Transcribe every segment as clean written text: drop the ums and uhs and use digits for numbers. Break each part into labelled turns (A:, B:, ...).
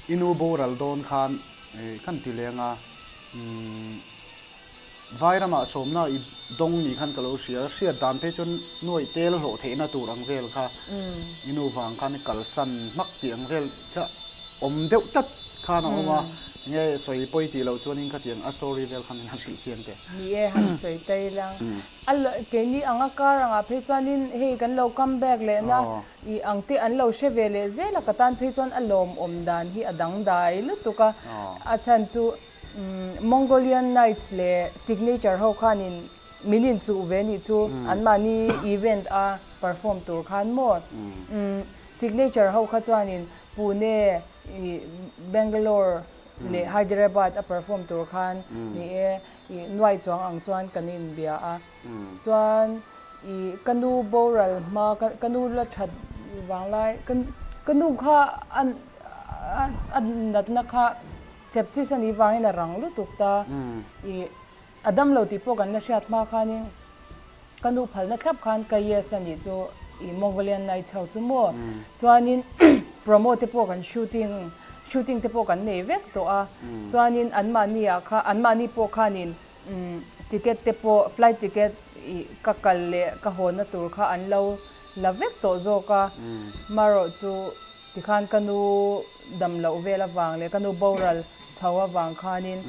A: I nu boral dawn khan kan ti leng a, umm Vairamah sawmna i dawng ni khan ka lo hria, hriat dan phei chuan nuaih tel hlawh theihna tur ang vel kha i nu vang khan i kalsan hmak tih ang vel kha awm deuh tlat khan a awm a, enge sawi pawi tih loh chuanin khatiang a story vel khan min han hrilh chiang teh.
B: Ni e, han sawi ta ila. A keini anga kar angah phei chuanin hei kan lo come back lehna I ang te an lo hre ve leh zel a, ka tan phei chuan a lawmawm dan hi a dangdai lutuk a, a chhan chu Mongolian Nights leh Signature ho khanin min inchuh ve nih chu anmahni event a perform tur khan maw Signature ho kha chuanin Pune i Bangalore leh Hyderabad a perform tur khan ni e i nuai chuang ang chuan kan inbia a chuan I ka nu boral hma ka nu la that vang lai ka nu kha a natna kha sepsis a nih vangin a rang lutuk ta. I a dam lo tih pawh kan la hriat hma khanin ka nu phalna thlap khan ka yes a nih chu i Mongolian Nights ho chu maw. Chuanin promo te pawh kan shooting shooting te pawh kan nei vek tawh a. Chuanin anmahni ah kha anmahni pawh khanin Ticket te pawh flight ticket ih ka kal leh ka hawnna tur kha an lo la vek tawh zawk a, marawh chu tikhan ka nu dam loh vel avang leh ka nu boral chho avang khanin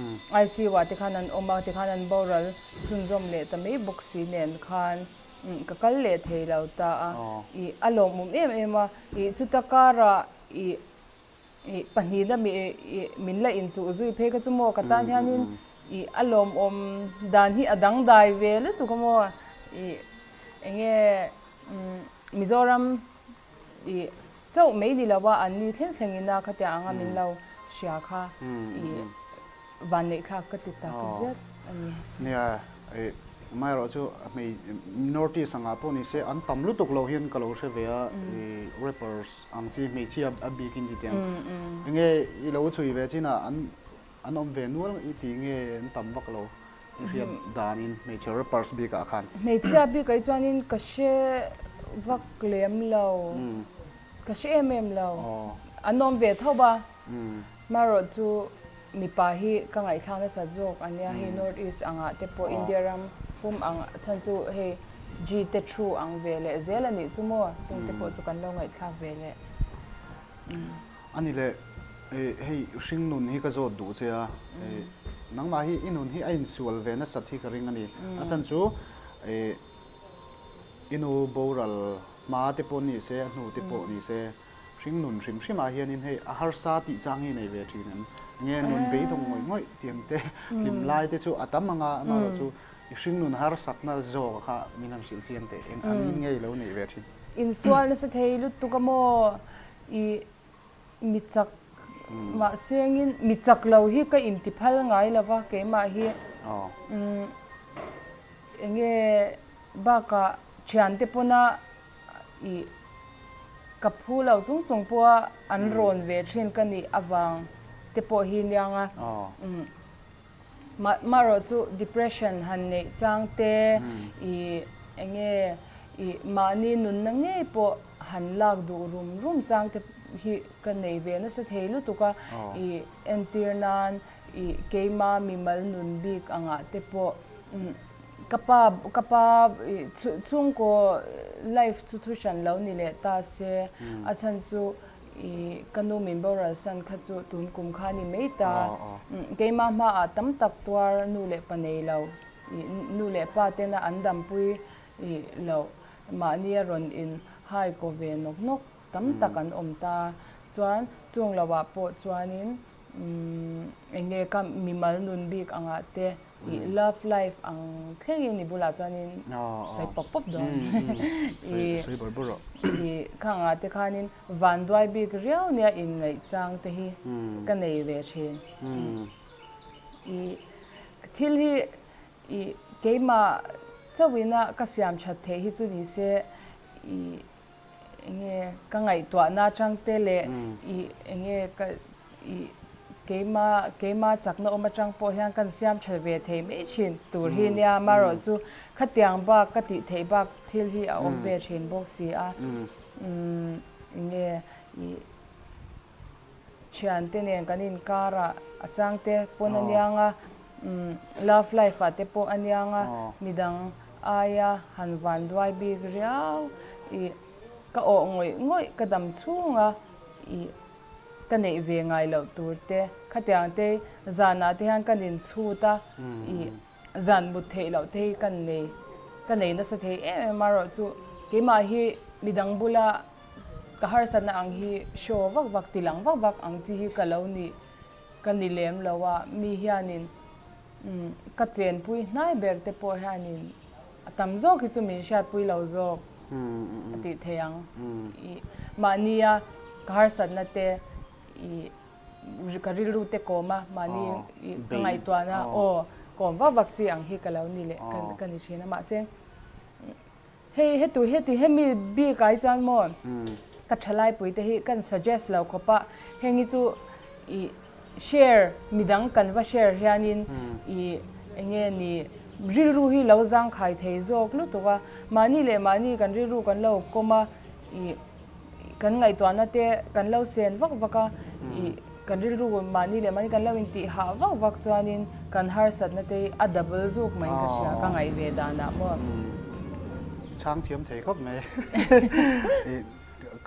B: ICU ah te khan an awm a, tikhan an boral chhunzawm leh ta mai bawk si nen khan ka kal leh thei lo ta a, ih a lawmawm em em a, ih chuta karah ih Ih pahnihna mi ih min la inchuh zui phei kha chu maw ka tan hianin ih a lawmawm dan hi a dangdai ve lutuk a maw ih enge Mizoram ih chauh mai ni lo a an ni thleng thleng ina khatiang anga min lo hria kha ih Vanneih thlak ka ti tak zet a ni.
A: Nia, ih, amaherawh chu hmei North East angah pawh ni se an tam lutuk lo hian ka lo hre ve a, ih, rappers ang chi hmeichhia a bikin ti tiang. Enge i lo chhui ve chin a an an awm ve nual i ti nge an tam vak lo i hriat danin hmeichhe rappers bikah khan.
B: Hmeichhia bikah hi chuanin ka hre vak lem lo, ka hre em em lo. An awm ve tho a, Marawh chu mipa hi ka ngaihthlak nasat zawk a nia, hei North East angah te pawh India ram pum ang chhan chu hei G te thu ang ve leh zel a nih chu maw, chung te pawh chu kan lo ngaihthlak ve leh.
A: A ni le, hei hring nun hi ka zawt duh che a, nangmah hi i nun hi a insual ve nasat hi ka ring a ni, a chhan chu i nu boral hma te pawh ni se, a hnu te pawh ni se, Hring nun hrim hrim ah hianin hei a harsa tih chang hi nei ve thin em? Enge nun beidawng ngawih ngawih tiang te hlim lai te chu a tam anga amaherawh chu i hring nun harsatna zawk kha min han hrilh chiang teh eng angin nge i lo neih ve thin?
B: Insual nasa thei lutuk a maw i mi chak mahse engin mi chak lo hi ka inti phal ngai lova keimah hi enge bakah thiante pawna I ka phu lo chung chung pawha an rawn ve thin ka nih avang te pawh hi niang a. Marawh chu depression han neih chang te i enge i mahni nunna ngei pawh han lak duh rum rum chang te hi ka nei ve nasa thei lutuk a. I entir nan i keima mimal nun bik angah te pawh Ka pa ka pa chhungkaw life chu thu hran lo ni leh ta se, a chhan chu i ka nu min boral san kha chu tun kum kha a ni mai ta. Keimah hmaah tam tak tuar nu leh pa nei lo, i nu leh pa tena an dampui i loh mahni a rawn in hai kaw ve nawk nawk tam tak an awm ta. Chuan chung lohah pawh chuanin eng nge ka mimal nun bik angah te I love life ang thlengin i bulah chuanin sawi pawp pawp dawn. I I khangah te khanin vanduai bik riau nia inngaih chang te hi ka nei ve thin. I thil hi i keimah chauhina ka siam that theih hi chu ni se i Enge ka ngaihtuahna atang te leh i enge ka i keima keima chakna awm atang pawh hian kan siam tha ve thei mai thin tur hi nia amaherawh chu khatiang bak ka tih theih bak thil hi a awm ve thin bawk si a enge i. Thiante nen kan inkarah a changte pawn a niang a, love life ah te pawh a niang a, midang aia han van duai bik riau i ka awh ngawih ngawih ka dam chhung a i ka neih ve ngai loh tur te khatiang te zanah te hian kan inchhut a i zan mut theih loh te hi kan nei ka nei nasa thei em em a erawh chu keimah hi midang bula Ka harsatna ang hi show vak vak ti lang vak vak ang chi hi ka lo ni ka ni lem lo a, mi hianin ka chenpui hnai ber te pawh hianin a tam zawk hi chu min hriatpui lo zawk a tih theih ang. I mahnia ka harsatna te i ka rilru te kawm a, mahni i ka ngaihtuahna aw kawm vak vak chi ang hi ka lo ni leh ka ni thin a, mahse Hei hetu heti hemi bik ah hi chuan maw ka thalai te hi kan suggest lo khawp a, heng hi chu i share midang kan va share hianin i enge ni rilru hi lo zangkhai thei zawk lutuk a, mahni leh mahni kan rilru kan lo kawm a i kan ngaihtuahna te kan lo sen vak vak a i kan rilru mahni leh mahni kan lo intih hah vak vak chuanin kan harsatna te hi a double zuk mai ka hria ka ngaih ve danah maw.
A: Chhang thiam thei khawp mai.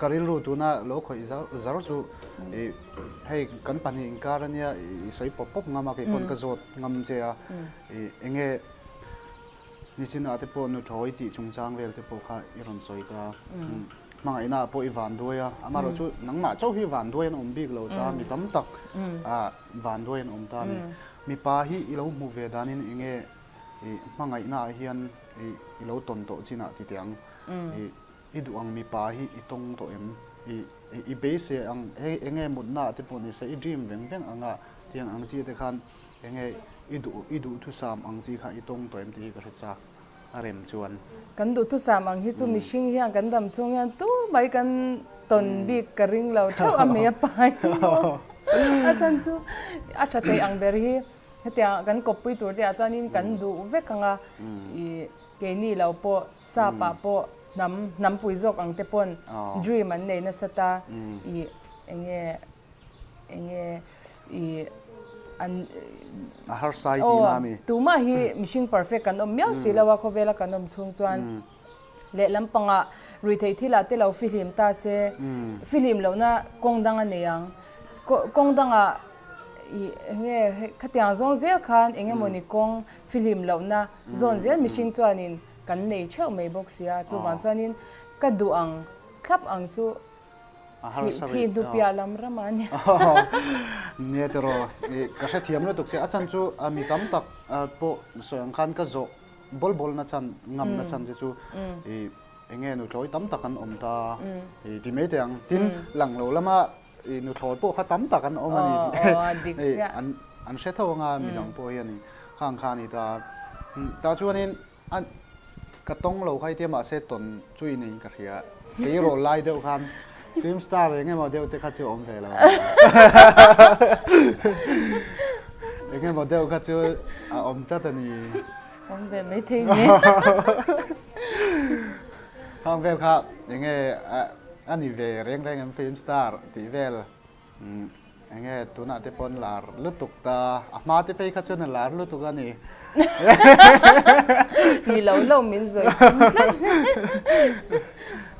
A: Ka rilru tuna lo khawih zar chu hei kan pahnih inkar ania i sawi pawp pawp ngam a keipawn ka zawt ngam che a enge Nichinah te pawh nuthlawi tih chungchang vel te pawh kha i rawn sawi ta. Hmangaihna ah pawh i van duai a, amaherawh chu nangmah chauh hi van duai an awm bik lo ta, mi tam tak van duai an awm ta a ni. Mipa hi i lo hmuh ve danin eng nge i hmangaihna ah hian i lo tawn tawh chinah ti teh ang. I duh ang mipa hi i tawng tawh em? I i beisei ang eng nge mutna ah te pawh ni se i dream veng veng ang a tiang ang chi te khan Enge i duh i duhthusam ang chi kha i tawng tawh em tih hi ka hre chak a rem chuan.
B: Kan duhthusam ang hi chu mihring hian kan dam chhung hian tu mai kan tawn bik ka ring lo theuh a mei a pai maw a chhan chu a tha thei ang ber hi hetiang kan kawppui tur te ah chuanin kan duh vek ang a i keini lo pawh sap ah pawh hnam hnampui zawk ang te pawn dream an nei nasa ta i enge Enge i an
A: A harsa i tihna ami?
B: Tumah hi mihring perfect kan awm miau si lo a, khawvela kan awm chhung chuan lehlam pangah ruihtheih thilah te lo fihlim ta se, fihlim lohna kawng dang a nei ang. Kawng dangah i enge khatiang zawng zel khan eng emawni kawng fihlim lohna zawn zel mihring chuanin kan nei theuh mai bawk si a, chuvang chuanin ka duh ang thlap ang chu Thih hnu piah lam ram a nia.
A: Nia tiraw, ka hrethiam lutuk che. A chan chu mi tam tak pawh sawi ang khan ka zawh bawl bawl na chan, ngam na chan che chu eng nge nuthlawi tam tak an awm ta ti mai teh ang. Tin, lang lo lama nuthlawi pawh kha tam tak an awm a ni tih an hre tho anga midang pawh hi a ni. Khang kha a ni ta. Tah chuanin A ka tawng lo kha i tia mahse tawn chu i nei ka hria. Kei rawl lai deuh khan film star eng emaw deuh te kha chu awm ve lo. Eng emaw deuh kha chu a awm tlat a ni.
B: Awm ve mai thei nge.
A: Khang vel kha eng nge a ni ve reng reng em film star tih vel. Enge tunah te pawn lar lutuk ta, a hma te phei kha chuan a lar lutuk a ni.
B: Ni lo lo min zawi tum tlat.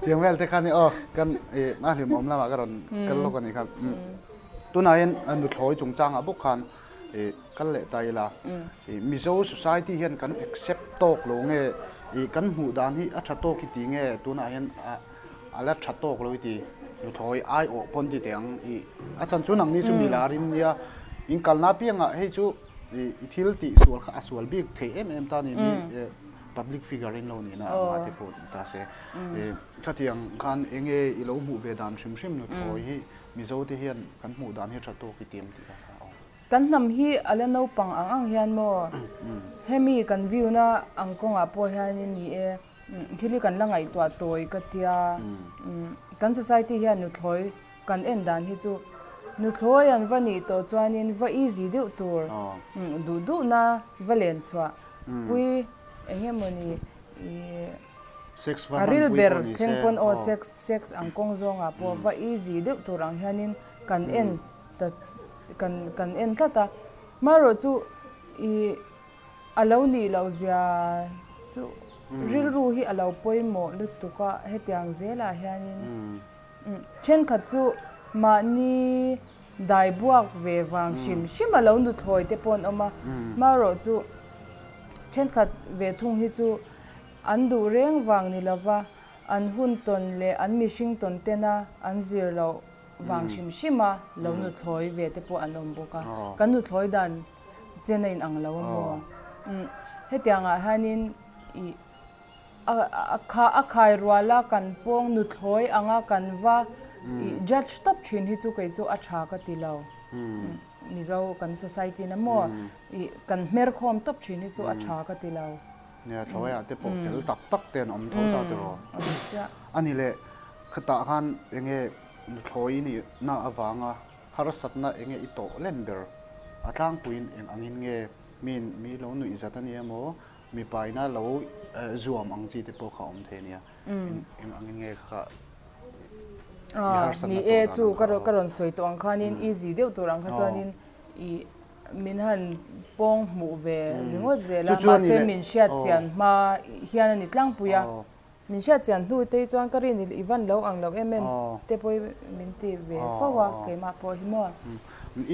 A: Tiang vel te kha ni aw, kan i a hlimawm lamah ka rawn kal lawk a nih kha. Tunah hian nuthlawi chungchangah bawk khan i kal leh ta ila, i Mizo society hian kan accept tawk lo nge, i kan hmuh dan hi a tha tawk hi ti nge tunah hian a A la tha tawk lo i ti, nuthlawi ai awh pawn ti teh ang i a chan chu nangni chu mi lar in nia, in kalna apiangah hei chu i thil tih sual kha a sual bik thei em em ta ni mi public figure in lo nihna ang a te pawh ni ta se. Khatiang khan enge i lo hmuh ve dan hrim hrim nuthlawi hi Mizo te hian kan hmuh dan hi tha tawk i ti em tih kha a awm.
B: Kan hnam hi a la naupang ang ang hian maw hemi kan view na ang kawngah pawh hianin ni e. Thil hi kan la ngaihtuah tawi ka tia, kan society hian nuthlawi kan en dan hi chu nuthlawi an va nih tawh chuanin va easy deuh tur duh duhna va len chhuah pui eng emawni ih a ril ber thleng pawn aw sex sex ang kawng zawngah pawh va easy deuh tur ang hianin kan en. ta kan kan en tlat a. Marawh chu ih a lo nih loh zia chu rilru hi a lo pawimawh lutuk a hetiang zelah hianin thenkhat chu mahni dai buak ve vang hrim hrim a lo nuthlawi te pawh an awm a. Marawh chu thenkhat ve thung hi chu an duh reng vang ni lova an hun tawn leh an mihring tawn tena an zir loh vang hrim hrim a lo nuthlawi ve te pawh an awm bawk a. Kan nuthlawi dan chen a inang lo a maw? Hetiangah hianin ih a kha a khai ruala kan pawng nuthlawi anga kan va ih judge tawp thin hi chu kei chu a tha ka ti lo. Mizo kan society na maw ih kan hmer khawm tawp thin hi chu a tha ka ti lo.
A: Nia thlawiah te pawh fel tak tak te an awm tho ta tiraw? A ni leh khatah khan enge nuthlawi nihna avanga Harsatna enge i tawh len ber? A tlangpuiin eng angin nge miin mi lo nuih zat a nia maw? Mipaina lo zuam ang chi te pawh kha awm thei a nia. Eng angin nge kha i harsatna
B: Ni e, chu ka rawn sawi tawh ang khanin easy deuh tur ang kha chuanin i min han pawng hmuh ve ringawt zel a, mahse min hriat chian hma hian a ni tlangpui a. Min hriat chian hnu te hi chuan ka rin i van lo ang lo em em te pawh hi min ti ve fo a, keimah pawh hi maw.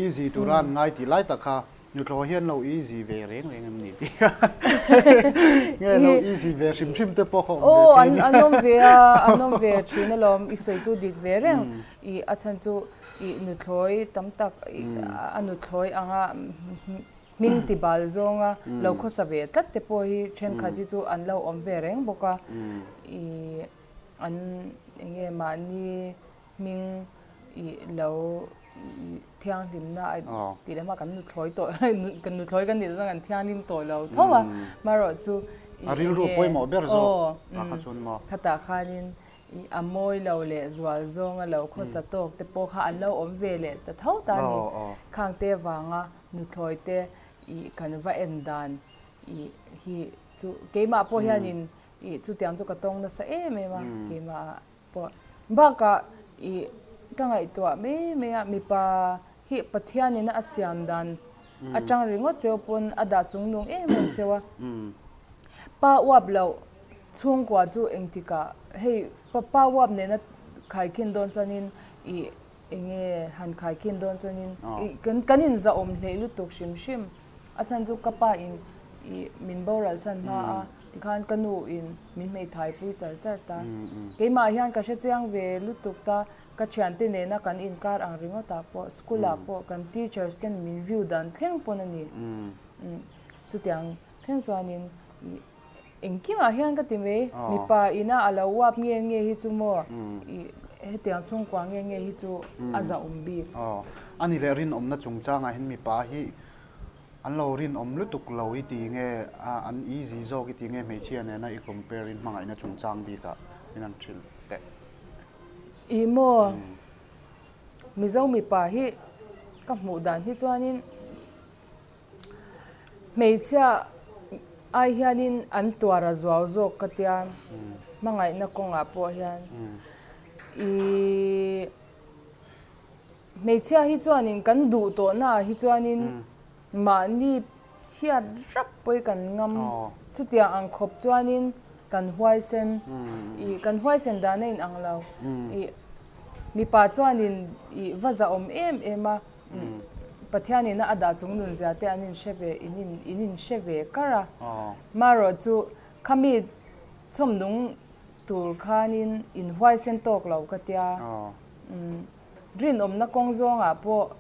A: Easy tura an ngai tih lai tak kha nuthlaw hian lo easy ve reng reng em ni tih kha nge lo easy ve hrim hrim te pawh kha awm ve thei
B: nia. Aw an awm ve a, an awm ve thin alawm i sawi chu dik ve reng i a chhan chu i nuthlawi tam tak a nuthlawi anga Hming ti bal zawnga lo khawsa ve tlat te pawh hi thenkhat hi chu an lo awm ve reng bawk a, ih an eng nge mahni hming ih lo thianghlimna a tih leh hma kan nuthlawi tawh kan nuthlawi kan nih chuan kan thianghlim tawh lo tho a, marawh chu
A: ih eng nge aw
B: khatah khanin Ih a mawi lo leh zual zawnga lo khawsa tawk te pawh kha an lo awm ve leh ta tho ta a ni. Khang te vanga nuthlawi te ih kan va en dan ih hi chu keimah pawh hianin ih chutiang chu ka tawng nasa em em a keimah pawh. Bakah ih ka ngaihtuah mai mai a mipa hi Pathianin a siam dan atang ringawt cheu pawn a dah chungnung em em cheu a. Pa uap loh Chhungkua chu engtikah hei pa uap nena khaikhin dawn chuanin ih enge han khaikhin dawn chuanin ih kan kan inzahawm hleih lutuk hrim hrim. A chhan chu ka pa in ih min boral san hma a tikhan ka nu in min hmeithai pui char char ta. Keimah hian ka hrechiang ve lutuk ta ka thiante nena kan inkar ang ringawtah pawh school ah pawh kan teachers ten min view dan thleng pawn a ni. Chutiang thleng chuanin ih Engkimah hian ka ti mai, mipa ina a lo uap nge nge hi chu maw, ih hetiang chhungkua nge nge hi chu a zahawm bik.
A: Aw, a ni leh rinawmna chungchangah hian mipa hi an lo rinawm lutuk lo i ti nge, an easy zawk i ti nge hmeichhia nena i compare in hmangaihna chungchang bikah min han hrilh teh.
B: Ih maw, Mizo mipa hi ka hmuh dan hi chuanin. Hmeichhia ai hianin an tuar a zuau zawk ka tia, hmangaihna kawngah pawh hian. Ihh hmeichhia hi chuanin kan duh tawhnaah hi chuanin mahni chhiat rap pawhin kan ngam. Chutiang ang khawp chuanin kan huaisen, ih kan huaisen dan a inang lo. Ih mipa chuanin ih va zahawm em em a. Pathianin a dah chung nun zia te an inhre ve in in in inhre ve kar a. Marawh chu khami chhawmnung tur khanin in huaisen tawk lo ka tia. Rinawmna kawng zawngah pawh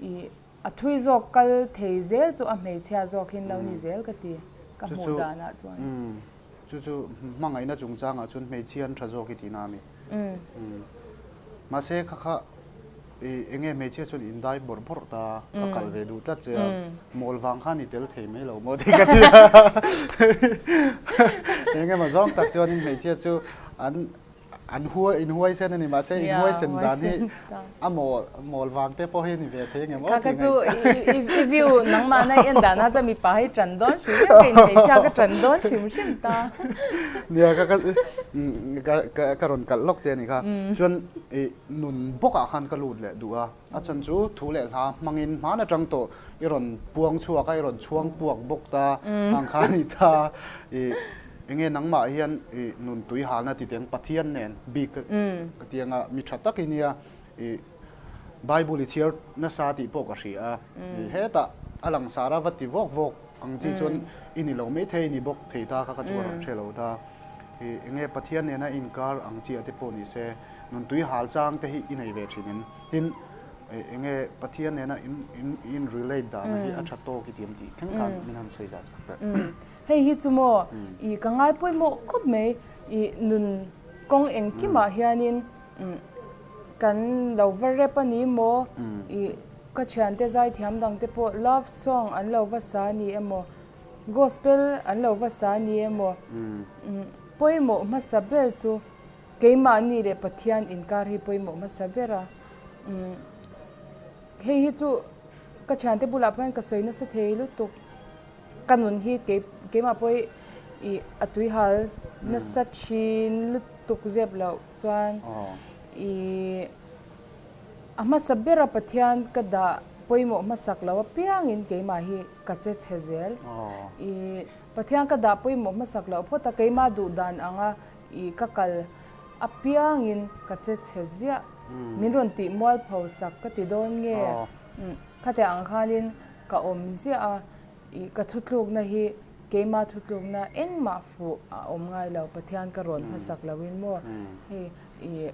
B: i a thui zawk kal thei zel chu a hmeichhia zawk hin lo ni zel ka ti ka hmuh danah chuan.
A: Chu chu hmangaihna chungchangah chuan hmeichhia an tha zawk i tihna a mi? Mahse kha kha i enge hmeichhia chuan indai bawrh bawrh ta ka kal ve duh tlat che a, mawl vang khan i tel thei mai lo maw tih ka ti a. Engemaw zawng tak chuanin hmeichhia chu an. An huai in huaisen a ni mahse in huaisen dan hi a mawl mawl vang te pawh hi a ni ve thei angem aw
B: tih ngaih. Kha kha chu i view nangmahna i en dan a chuan mipa hi tan dawn hrim hrim ka inhmeichhia ka tan dawn hrim hrim ta.
A: Nia ka ka ka ka rawn kalh lawk che a ni kha. Chuan i nun bawkah khan ka lut leh duh a, a chhan chu thu leh hla hmangin hman atang tawh i rawn puang chhuak a i rawn chhuang puak bawk ta ang kha a ni ta i Enge nangmah hian i nun tui halna ti teng Pathian nen bik ka ti anga mi tha tak i nia i Bible i chhiar nasa tih pawh ka hria a, i hetah a langsar a va ti vawk vawk ang chi chuan i ni lo mai thei ni bawk thei ta kha ka chu ka rawn hre lo ta. I enge Pathian nena inkar ang chi ah te pawh ni se nun tui hal chang te hi i nei ve thin em? Tin enge Pathian nena in in relate dana hi a tha tawk i ti em tih thleng khan min han sawi zau sak teh.
B: Hei hi chu maw i ka ngai pawimawh khawp mai i nun kawng engkimah hianin kan lo va rep a ni maw i ka thiante zaithiam dang te pawh love song an lo va sa ni emaw gospel an lo va sa ni emaw pawimawh hmasa ber chu keimahni leh Pathian inkar hi pawimawh hmasa ber a hei hi chu ka thiante bulah pawh hian ka sawi nasa thei lutuk. Ka nun hi keimah pawh hi i a tuihal nasa thin lutuk zep loh chuan i a hmasa bera Pathian ka dah pawimawh hmasak lo apiangin keimah hi ka che chhe zel. I Pathian ka dah pawimawh hmasak loh phawt a keimah duh dan anga i ka kal apiangin ka che chhe ziah. Min rawn tih mualpho sak ka ti dawn nge? Khatiang ang khanin Ka awm ziah a, i ka thutlukna hi keima thutlukna engmah fuh a awm ngai lo, Pathian ka rawn hmasak loin maw hei i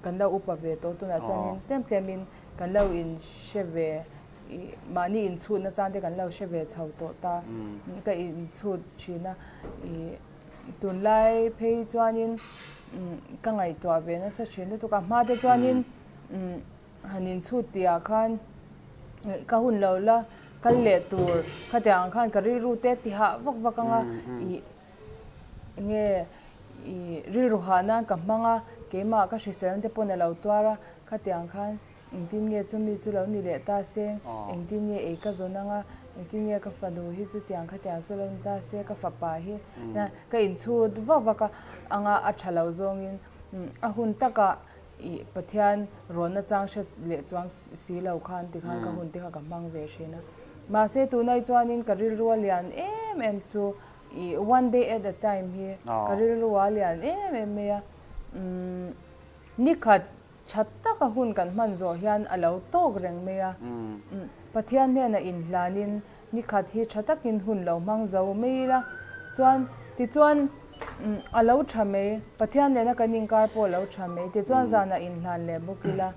B: kan lo upa ve tawh tunah chuanin tlem tlemin kan lo in hre ve i mahni inchhutna chang te kan lo hre ve chho tawh ta, ka inchhut thin a, i tunlai phei chuanin ka ngaihtuah ve nasa thin lutuk a, hma te chuanin Han inchhut tihah khan ka hun lo la kal leh tur khatiang ang khan ka rilru te ti hah vak vak ang a, ih nge ih rilru hah nan ka hmang a, keimah ka hriselna te pawn a lo tuar a, khatiang khan engtin nge chumi chu lo ni leh ta se, engtin nge ei ka zawn ang a, engtin nge ka fanu hi chutiang khatiang chu lo ni ta se, ka fapa hi ka inchhut vak vak a ang a, a tha lo zawngin a hun takah I Pathian rawnna chang hre leh chuang si lo khan tikhan ka hun te kha ka hmang ve thin a. Mahse tunai chuanin ka rilrua lian em em chu i one day at a time hi ka rilrua lian em em mai a. Umm nikhat tha taka hun kan hman zawh hian a lo tawk reng mai a. Umm Pathian hnenah inhlanin Nikhat hi tha takin hun lo hmang zo mai ila chuan tichuan a lo tha mai, Pathian nena kan inkar pawh a lo tha mai, tichuan zanah inhlan leh bawk ila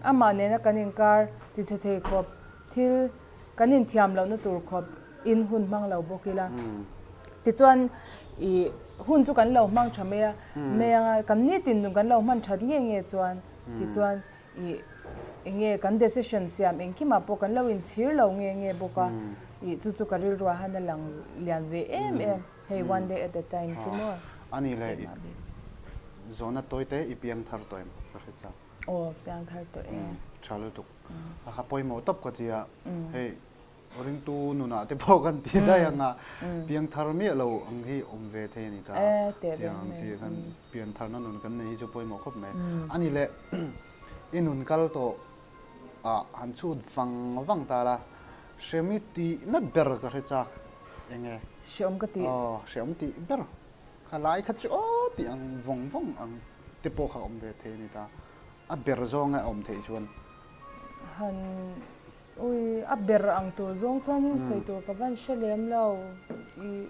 B: amah nena kan inkar tichhe thei khawp thil kan inthiam lohna tur khawp in hun hmang lo bawk ila tichuan ih hun chu kan lo hmang tha mai a, mai anga kan nitin nun kan lo hman that nge nge chuan tichuan Ih, enge kan decision siam engkimah pawh kan lo inchhir lo nge nge bawk a, ih chu chu ka rilruah han a lang lian ve em em, hei one day at a time chu maw?
A: A ni le, zawhna tawi te i piang thar tawh em? Ka hre chak.
B: Aw, piang thar tawh e.
A: Tha lutuk. A kha pawimawh tawp ka ti a, hei Ringtu nunah te pawh kan ti daih ang a, piangthar miah lo ang hi awm ve thei a ni ta. Tiang ang chi khan piantharna nun kan nei hi chu pawimawh khawp mai. A ni le, i nun kal tawh ah han chhut vang vang ta la, hrem i tihna ber ka hre chak eng e?
B: Hreawm ka tih.
A: Aw, hreawm tih ber. Kha lai kha chu aw tih ang vawng vawng ang te pawh kha awm ve thei a ni ta. A ber zawnga awm theih chuan.
B: Han Ui, a ber ang tur zawng chuanin sawi tur ka van hre lem lo. I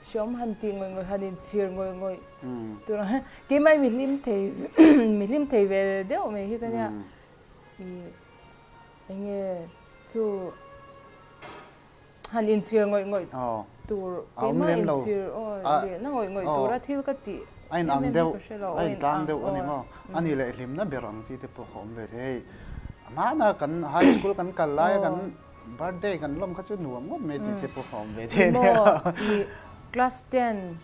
B: hreawm han tih ngawih ngawih, han inchhir ngawih ngawih tur ang. Keimah hi mi hlim thei, mi hlim thei ve deuh mai hi ka nia. I enge chu han inchhir ngawih ngawih tur, keimah inchhir aw lehna ngawih ngawih tura thil ka tih
A: em em hi ka hre lo. A inang deuh, a inang deuh a ni maw? A nih leh hlimna ber ang chi te pawh ka awm ve thei. Hei hmana kan high school kan kal laia kan birthday kan lawm kha chu nuam ngawt mai tih te pawh ka awm ve thei ania.
B: Maw? I. Class ten,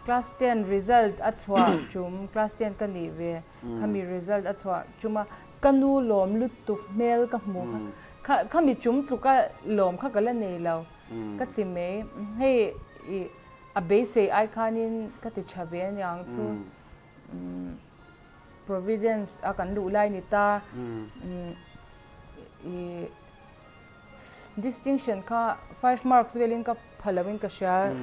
B: class ten result a chhuah tum, class ten ka nih ve, khami result a chhuah tum a, ka nu lawm lutuk hmel ka hmu kha, khami tum tluka lawm kha ka la nei lo ka ti mai, hei ih a beisei ai khanin ka ti tha ve aniang chu Providence a kan luh lai ni ta, ih. Distinction kha five marks velin ka pha loin ka hria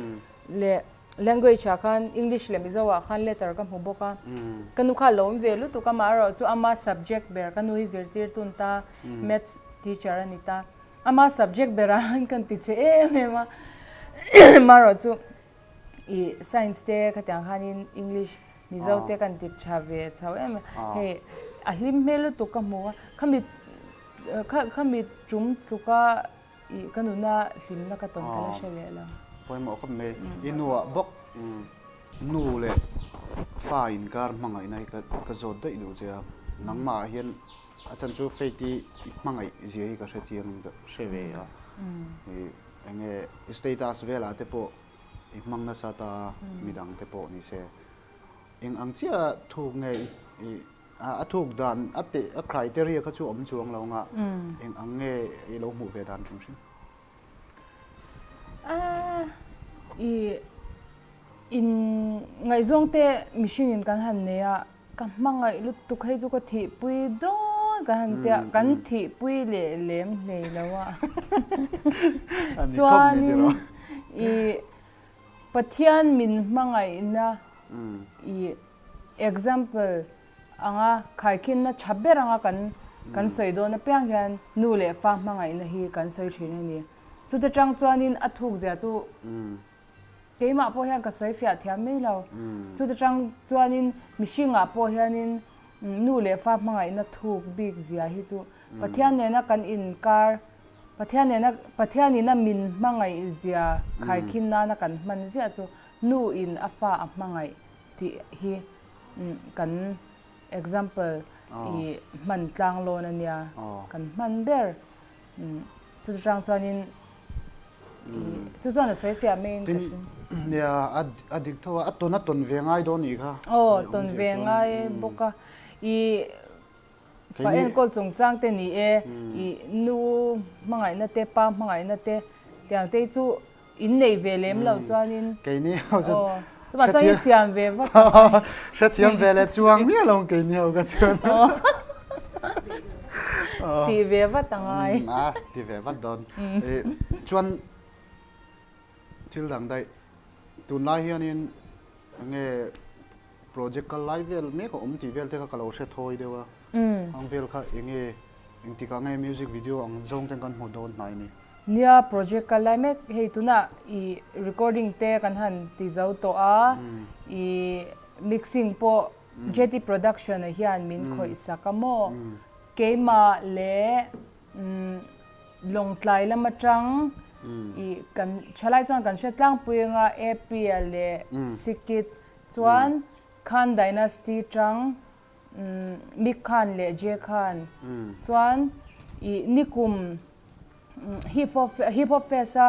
B: leh language ah khan English leh Mizo ah khan letter ka hmu bawk a. Ka nu kha a lawm ve lutuk a, amaherawh chu ama subject ber ka nu hi zirtir tun ta maths teacher a ni ta. Ama subject berah khan kan ti che em em a, amaherawh chu ih science te khatiang khanin English Mizo te kan ti tha ve chho em a, hei a hlim hmel lutuk ka hmu a, khami khami tum tluka ih ka nuna hlimna ka tawn ka la hre leh lo.
A: Pawimawh khawp mai, i nuah bawk nu leh fa inkar hmangaihna hi ka zawt daih duh che a, nangmah ah hian a chan chu Faith i hmangaih zia hi ka hre chiang in ka hre ve a, ih enge i status velah te pawh I hmang nasa ta midang te pawh ni se. Eng ang chiah thuk nge i a thuk dan a teh a criteria kha chu awm chuang lo anga eng ang nge i lo hmuh ve dan hrim hrim?
B: I in ngaihzawng te mihring in kan han nei a, Ka hmangaih lutuk hei chu ka thihpui dawn ka han tia, kan thihpui leh lem hlei lo a. Chuanin i Pathian min hmangaihna i example anga khaikhinna tha ber anga kan kan sawi dawn apiang hian nu leh fa hmangaihna hi kan sawi thin a ni. Chuta tang chuanin a thukzia chu Keimah pawh hian ka sawi fiah thiam mai lo. Chuta tang chuanin mihringah pawh hianin nu leh fa hmangaihna thuk bik zia hi chu Pathian nena kan inkar, Pathian nena Pathianina min hmangaih zia khaikhin nana kan hman ziah chu nu in a fa a hmangaih tih hi kan example i hman tlang lawn a nia kan hman ber. Chuta tang chuanin Chu chuan a sawi fiah mai in ka hria.
A: Tin, nia, a dik tho a, a tawn a tawn ve ngai dawn nih kha.
B: Aw, tawn ve ngai bawk a. I fa enkawl chungchang te ni e, i nu hmangaihna te, pa hmangaihna te, tiang te hi chu in nei ve lem loh chuanin.
A: Keini ho chu.
B: Aw, chuvang chuan i siam ve vak a ngai.
A: Hrethiam ve leh chuang miah lo keini ho ka chuan.
B: Tih ve vat a ngai.
A: A ti ve vat dawn. Chuan thil dang daih, tunlai hianin enge project kal lai vel mek a awm tih vel te kha ka lo hre thawi deuh a. Ang vel kha enge engtikah nge music video ang zawng ten kan hmu dawn hnai ni?
B: Nia project kal lai mek hei tunah i recording te kan han ti zo tawh a, i mixing pawh JT Production ah hian min khawih sak a maw? Keimah leh Lawngtlai lam atang ih kan thalai chuan kan hre tlangpui anga Apia leh Sikit chuan Khan Dynasty tang Mick Khan leh Jay Khan chuan ih nikum Hip Hop Hip Hop Fest a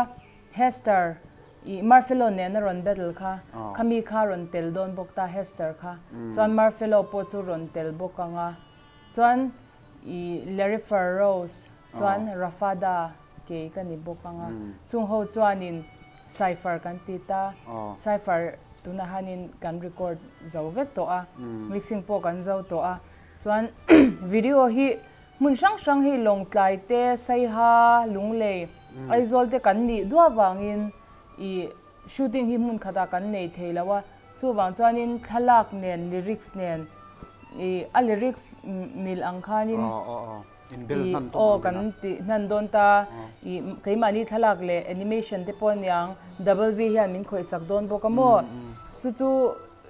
B: Hester ih Marfelo nen a rawn battle kha khami kha rawn tel dawn bawk ta Hester kha chuan Marfelo pawh chu rawn tel bawk ang a chuan ih Larry Farrose chuan Rafada kei ka ni bawk ang a chung ho chuanin Cypher kan ti ta Cypher tunah hianin kan record zo vek tawh a mixing pawh kan zo tawh a chuan video hi Hmun hrang hrang hi Lawngtlai te, Saiha, Lunglei, Aizawl te kan nih duah vangin ih shooting hi hmun khatah kan nei thei lo a, chuvang chuanin thlalak nen lyrics nen ih a lyrics mil ang khanin ih aw kan tih hnan dawn ta ih keimahni thlalak leh animation te pawh aniang double V hian min khawih sak dawn bawk a maw chu chu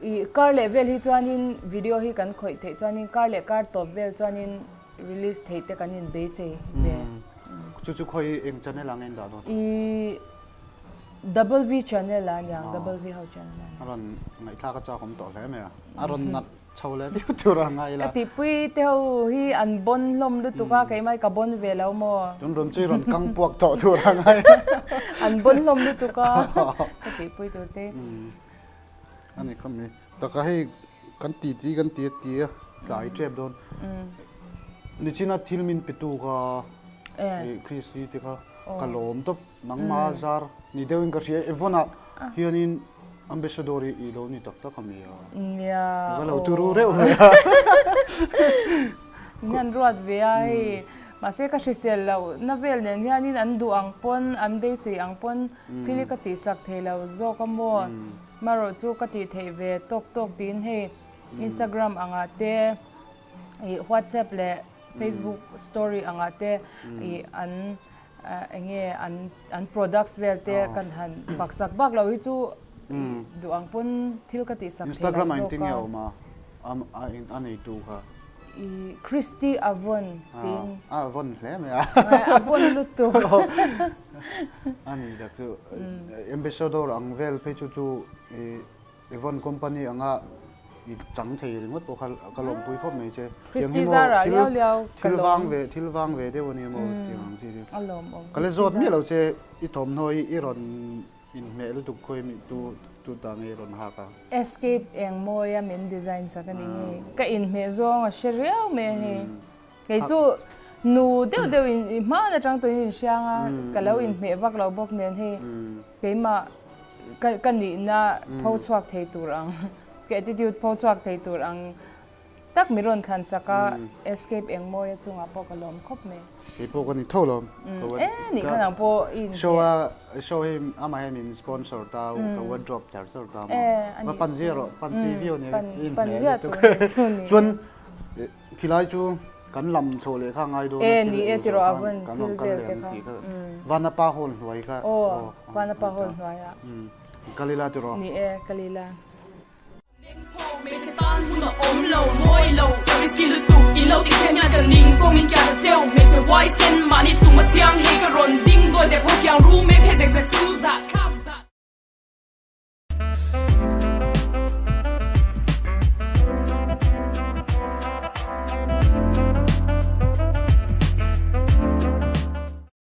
B: I kar leh vel hi chuanin video hi kan khawih theih chuanin kar leh kar tawp vel chuanin release theih te kan in beisei ve.
A: Chu chu khawi eng channel ah nge in dah dawn?
B: I Double V channel ah aniang, Double V ho channel ah.
A: A rawn ngaihthlak a chak awm tawh hle mai a, a rawn nat chho leh viau tur a ngai la.
B: Ka tihpui te ho hi an bawn hlawm lutuk a, keimah hi ka bawn ve lo maw?
A: Tun rawn chu i rawn kang puak tawh tur a ngai.
B: An bawn hlawm lutuk a, ka tih pui tur te.
A: A ni kha mai. Taka hei kan ti ti kan ti a ti a tlai tep dawn. Nichina thil min pe tu kha Christy te kha ka lawm tawp. Nangma zar ni deuhin ka hria. Evon-ah hianin Ambassador hi i lo ni tak tak a mi a?
B: Nia.
A: Ka lo turu reuh mai a.
B: Min han ruat ve a hei. Mahse ka hrisel loh na vel nen hianin an duh ang pawn, an beisei ang pawn thil hi ka tihsak thei lo zawk a maw? Marawh chu ka tih theih ve tawk tawk tiin hei Instagram angah te ih WhatsApp leh Facebook story angah te ih an eng nge an an products vel te kan han fak sak bak loh hi chu duh ang pawn thil ka tih sak thei lo zawk a.
A: Instagram ah engtin nge a awm a a neitu kha?
B: I Christy Avon tiin.
A: A Avon hle mai a.
B: Avon lutuk.
A: A ni tak chu ambassador ang vel phei chu chu i Avon company anga i chang thei ringawt pawh kha ka lawmpui khawp mai che.
B: Christy zara liau liau ka
A: lawm. Thil vang ve thil vang ve deuh a nia maw tiang ang chi chu.
B: A lawmawm.
A: Ka la zawt miah lo che i thawmhnaw hi i rawn inhmeh lutuk khawi mi tu tu ta nge i rawn hak a.
B: Escape eng mawia min design sak a ni hi. Ka inhmeh zawng a hre riau mai a hei. Kei chu nu deuh deuh in i hman atang tawhin in hriang a, ka lo inhmeh vak lo bawk nen hei keimah ka ka nihna pho chhuak thei tur ang, ka attitude pho chhuak thei tur ang tak mi rawn thlan sak a, escape eng mawi a chungah pawh ka lawm khawp mai.
A: Kei pawh ka ni tho lo.
B: E nih khan ang pawh i inhmeh.
A: Show a show hi amah hian min sponsor ta ka wardrobe char char ta maw. Va pan zia rawh, pan chi viau nia i inhmeh lutuk. Chuan Khilai chu kan lam chho leh kha ngai dawn a thil
B: ei zawh khan
A: kan rawn kal leh ang tih kha Vanapa hall hnuai kha
B: aw Vanapa hall hnuai ah
A: kal ila tiraw
B: ni e kal ila.
C: Hmeichhe tan hun a awm lo mawi lo ka risky lutuk in lo tih chhen hian ka ning kawng min kian a cheu hmeichhe huaisen mahni.